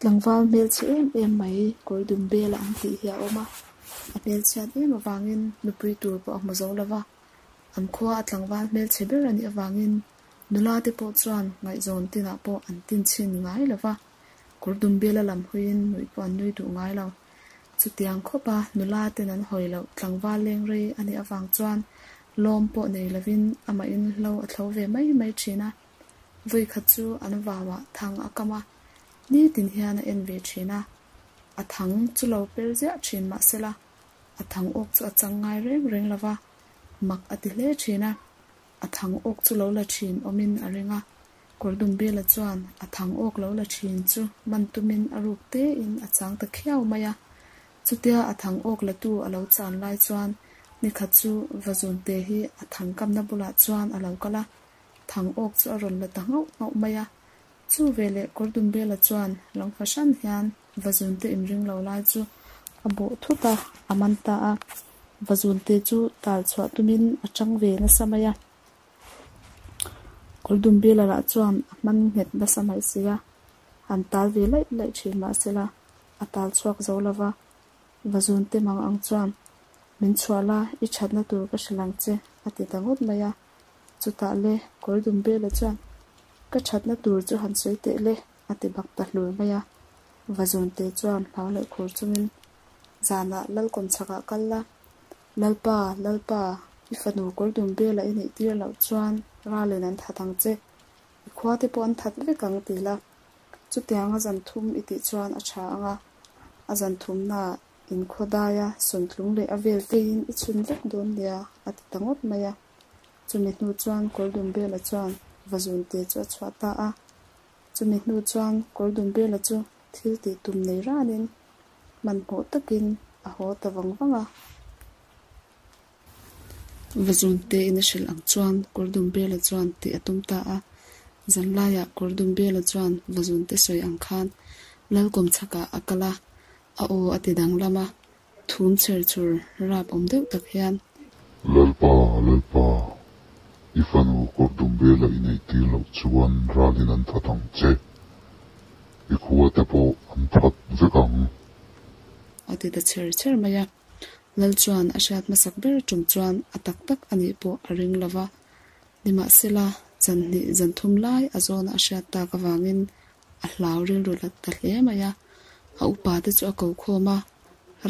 Tlangval hmelchhe em em mai kawr dum bel a ang tih hi a awm a, a hmelchhiat em avangin nupui tur pawh a hmu zo lo va, an khua a tlangval hmelchhe ber a nih avangin nula te pawh chuan ngaihzawn tinah pawh an tin chhin ngai lo va, kawr dum bel a lam huiin nuih pawh an nui duh ngai lo. Chutiang khawpa nula ten an hawi loh tlangval leng rei a nih avang chuan lawm pawh nei lovin amahin hlo a thlo ve mai mai thin a. Vawikhat chu an vauah thang a kam a, nitin hian a en ve thin a. A thang chu lo per ziah thin mahsela a thang awk chu a chang ngai reng reng lo va, mak a ti hle thin a. A thang awk chu lo la thin awmin a ring a, Kawrdumbela chuan a thang awk lo la thin chu man tumin a ruk tein a chang ta khiau mai a. Chutia a thang awk latu a lo chan lai chuan nikhat chu Vazunte hi a thang kamna bulah chuan a lo kal a, Thang awk chu a rawn la ta nghauh nghauh mai a. Chu veleh Kawrdumbela chuan rang fahran hian Vazunte inring lo lai chu a bawh thut a, a man ta a. Vazunte chu tal chhuah tumin a chang ve nasa mai a. Kawrdumbela lah chuan a hman nghet nasa mai si a, han tal ve laih laih thin mahsela a tal chhuak zo lo va. Vazunte mang ang chuan, Min chhuah la, i thatna tur ka hrilh ang che, a ti ta ngawt mai a. Chutah le, Kawrdumbela chuan, Ka thatna tur chu han sawi teh le, a ti bak ta hlur mai a. Vazunte chuan hlau leh khur chungin, Zanah Lalkawm chhakah kal la, Lalpa, Lalpa, i fanu Kawrdumbela i neih tir loh chuan ralin an that ang che, i khua te pawh an that vek ang ti la. Chutianga zan thum i tih chuan a tha ang a, a zan thumnaah inkhawdaia sawntlung leh a vel teiin i chhun vek dawn nia, a ti ta ngawt mai a. Chumi hnu chuan Kawrdumbela chuan Vazunte chu a chhuah ta a. Chumi hnu chuan Kawrdumbela chu thil tih tum nei ranin hmanhmawh takin a haw ta vang vang a. Vazunte in a hrilh ang chuan Kawrdumbela chuan tih a tum ta a. Zanlaiah Kawrdumbela chuan Vazunte sawi ang khan Lalkawmchhakah a kal a, a aw a ti danglam a. Thum chher chhur rap awm deuh tak hian. Lalpa, Lalpa, i fanu Kawrdumbela i neih tir loh chuan ralin an that ang che. I khua te pawh an that vek ang. A ti ta chher chher mai a. Lal chuan a hriat hmasak ber tum chuan a tak tak a nih pawh a ring lo va. Nimahsela, zanhnih zan thum lai a zawna a hriat tak avangin a hlau rilru lat ta hle mai a. A upa te chu a ko khawm a,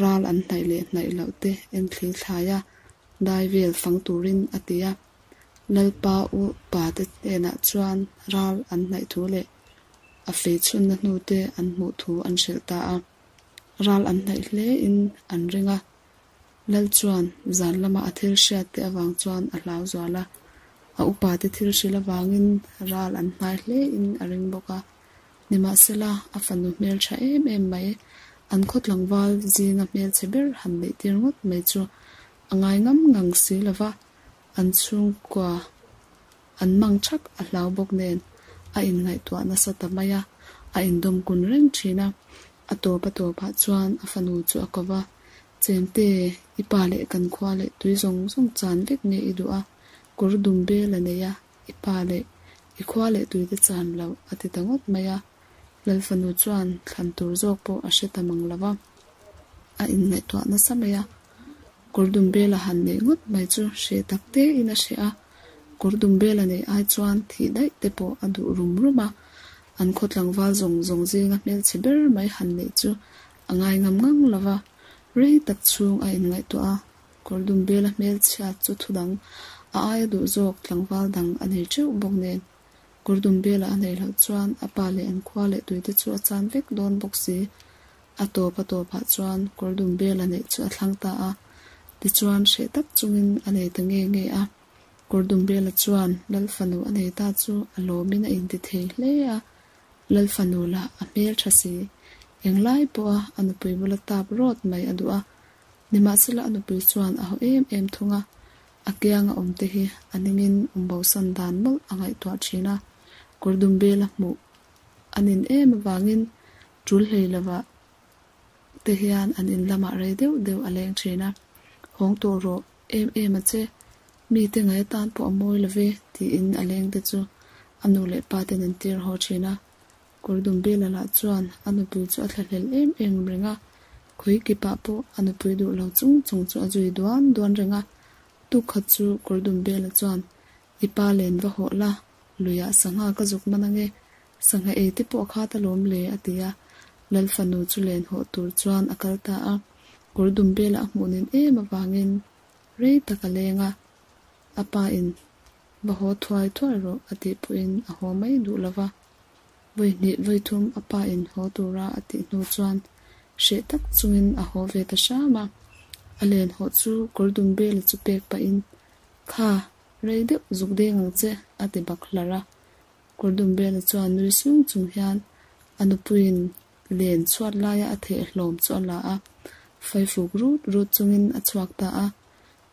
ral an hnaih leh hnaih loh te en thli thlai a, dai vel fang turin a ti a. Lalpa upa te hnenah chuan ral an hnaih thu leh a fei chhunna hnu te an hmuh thu an hrilh ta a. Ral an hnaih hle in an ring a. Lal chuan zan lama a thil hriat te avang chuan a hlau zual a, a upa te thil hrilh avangin ral an hnai hle in a ring bawk a. Nimahsela, a fanu hmel tha em em mai, an khaw tlangval zinga hmelchhe ber han neih tir ngawt mai chu a ngai ngam ngang si lo va, an chhungkua an mang thak a hlau bawk nen a inngaihtuah nasa ta mai a, a indawm kun reng thin a. A tawp a tawpah chuan a fanu chu a ko va, Chemte, i pa leh kan khua leh tui zawng zawng chan vek nge i duh a, kawr dum bel a nei a, i pa leh i khua leh tuite chan loh a ti ta ngawt mai a. Lal fanu chuan thlan tur zawk pawh a hre ta mang lo va, a inngaihtuah nasa mai a. Kawr dum bel a han neih ngawt mai chu hreh tak tein a hreh a, kawr dum bel a neih ai chuan thih daih te pawh a duh rum rum a. An khaw tlangval zawng zawng zinga hmelchhe ber mai han neih chu a ngai ngam ngang lo va, rei tak chhung a inngaihtuah a, kawr dum bela hmelchhiat chu thu dang a aia duh zawk tlangval dang a nei teuh bawk nen. Kawr dum bela a neih loh chuan a pa leh an khua leh tuite chu a chan vek dawn bawk si. A tawp a tawpah chuan kawr dum bela neih chu a thlang ta a, tichuan hreh tak chungin a nei ta nge nge a. Kawr dum bela chuan Lal fanu a nei ta chu a lawmin a inti thei hle a, Lal fanu lah a hmel tha si. Englai pawha a nupui bula tap rawt mai a duh a, nimahsela a nupui chuan a haw em em thung a, a kianga awmte hi a ningin awmbosan dan mawlh a ngaihtuah thin a, kawr dum bela hmuh a nin em avangin tul hlei lovah te hian an in lamah rei deuh deuh a leng thin a, Hawng tawh rawh em em a che, mite ngai atan pawh a mawi lo ve tiin a leng te chu a nu leh pa ten an tir haw thin a. Kawrdumbela lah chuan a nupui chu a thlahlel em em reng a, khawi kipah pawh a nupui duh lo chung chung chu a zui duan duan reng a. Tukkhat chu Kawrdumbela chuan, I pa len va hawh la, luiah sangha ka zuk man ange, sangha ei te pawh a khat alawm le, a ti a. Lal fanu chu len hawh tur chuan a kal ta a. Kawrdumbela a hmuh nin em avangin rei tak a leng a, a pa in va haw thuai thuai rawh a tih pawhin a haw mai duh lo va. Vawi hnih vawi thum a pa in haw tura a tih hnu chuan hreh tak chungin a haw ve ta hram a. A len haw chu kawr dum bela chu pek pahin, Kha, rei deuh zuk deng ang che a ti bak hlar a. Kawr dum bela chuan nui sung chung hian a nupuiin len chhuat laia a theh hlawm chu a la a, faifuk rut rut chungin a chhuak ta a.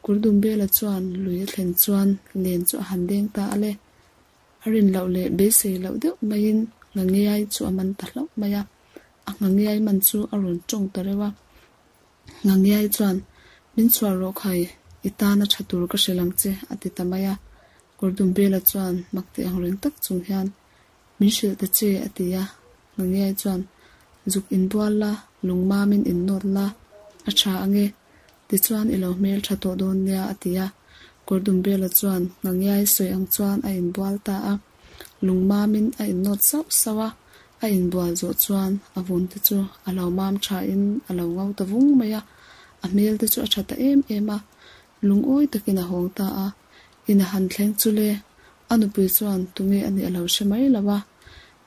Kawrdumbela chuan lui a thlen chuan len chu a han deng ta a le. A rin loh leh beisei loh deuh maiin Ngangiai chu a man ta hlauh mai a. A Ngangiai man chu a rawn tawng ta reuh a. Ngangiai chuan, Min chhuah rawh khai, i tana tha tur ka hrilh ang che, a ti ta mai a. Kawrdumbela chuan mak tih ang reng tak chung hian, Min hrilh ta che, a ti a. Ngangiai chuan, Zuk inbual la, lungmamin innawt la, a tha ange. Tichuan i lo hmel tha tawh dawn nia, a ti a. Kawrdumbela chuan Ngangiai sawi ang chuan a inbual ta a. Lungmamin a innawt sauh sauh a, a inbual zawh chuan a vun te chu a lo mam thain a lo ngo ta vung mai a. A hmel te chu a tha ta em em a. Lungawi takin a hawng ta a. In a han thleng chu le, a nupui chuan tunge a nih a lo hre mai lo a.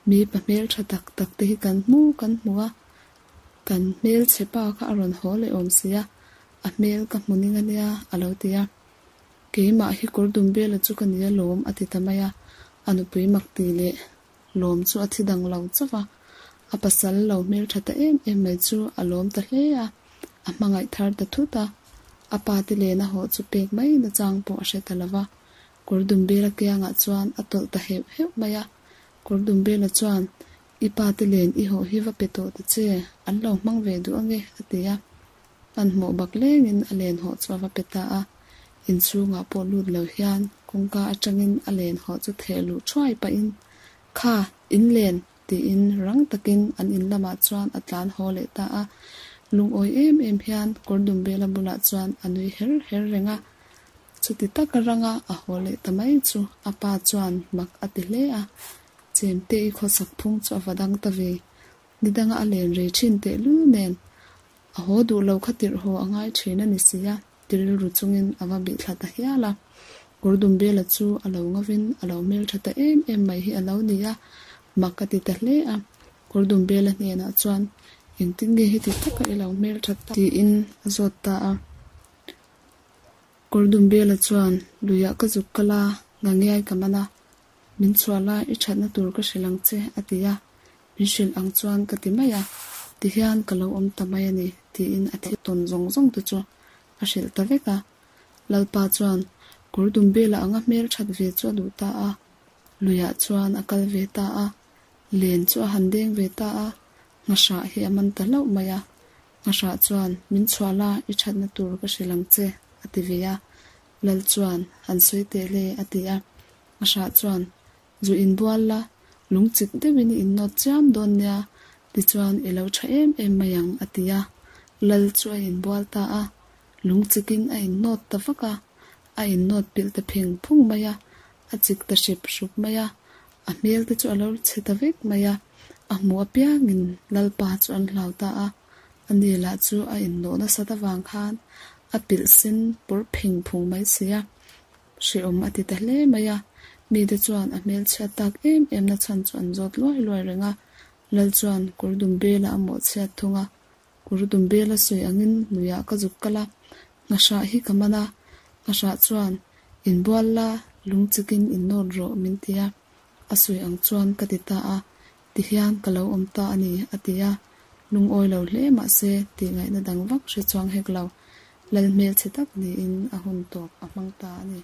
Mi pa hmel tha tak tak te hi kan hmu kan hmu a. Kan hmel chhe pa kha a rawn haw leh awm si a, a hmel ka hmu ning ania a lo ti a. Keimah hi kawr dum bela chu ka ni alawm a ti ta mai a, a nupui mak ti leh lawm chu a thi dang lo chauh a. A pasal lo hmel tha ta em em mai chu a lawm ta hle a, a hmangaih thar ta thut a. A pa te lena haw chu pek mai nachang pawh a hre ta lo va, kawr dum bela kiangah chuan a tawlh ta heuh heuh mai a. Kawr dum bela chuan I pa te len i haw hi va pe tawh ta che, an lo hmang ve duh ange, a ti a. Hmanhmawh bak lengin a len haw chu a va pe ta a. Inchhungah pawh lut lo hian kawngka atangin a len haw chu theh luh thuai pahin, Kha, in len! tiin rang takin an in lamah chuan a tlan haw leh ta a. Lungawi em em hian Kawrdumbela bulah chuan a nui her her reng a. Chuti taka ranga a haw leh ta mai chu a pa chuan mak a ti hle a. Chemte i khawsak phung chu a va dang ta ve. Ni danga a len rei thin teh lul nen a haw duh lo kha tirh haw a ngai thin a ni si a, ti rilru chungin a va bih thla ta hial a. Kawrdumbela chu a lo ngavin a lo hmel tha ta em em mai hi a lo ni a, mak a ti ta hle a. Kawrdumbela hnenah chuan, Engtin nge heti taka i lo hmel that tak? Tiin a zawt ta a. Kawrdumbela chuan, Luiah ka zuk kal a, ngangiai ka man a, Min chhuah lai i thatna tur ka hrilh ang che, a ti a. Min hrilh ang chuan ka ti mai a, tihian ka lo awm ta mai a ni, tiin a thil tawn zawng zawng te chu a hrilh ta vek a. Lalpa chuan kawr dumbela anga hmel that ve chu a duh ta a, luiah chuan a kal ve ta a, len chu a han deng ve ta a, nghahrah hi a man ta hlauh mai a. Nghahrah chuan, Min chhuah la, i thatna tur ka hrilh ang che, a ti ve a. Lal chuan, Han sawi teh le, a ti a. A hrah chuan, Zu inbual la, lung chik deuhin i innawt chiam dawn nia, tichuan i lo tha em em mai ang, a ti a. Lal chu a inbual ta a, lung chikin a innawt ta vak a, a innawt pilh ta pheng phung mai a, a chik ta hrep hrup mai a, a hmel te chu a lo chhe ta vek mai a, a hmuh apiangin Lalpa chu an hlau ta a, ani lah chu a innawh nasat avang khan a pilh sen pawr pheng phung mai si a. Hrehawm a ti ta hle mai a, mite chuan a hmelchhiat tak em em na chhan chu an zawt luai luai reng a. Lal chuan kawr dum bela a mawhchhiat thung a, kawr dum bela sawi angin nuiah ka zuk kal a, nghahrah hi ka man a, nghahrah chuan inbual la, lung chikin innawt rawh min ti a, a sawi ang chuan ka ti ta a, tihian ka lo awm ta a ni, a ti a. Lungawi lo hle mah se tih ngaihna dang vak hre chuang hek lo. Lal hmelchhe tak niin a hun tawp a hmang ta a ni.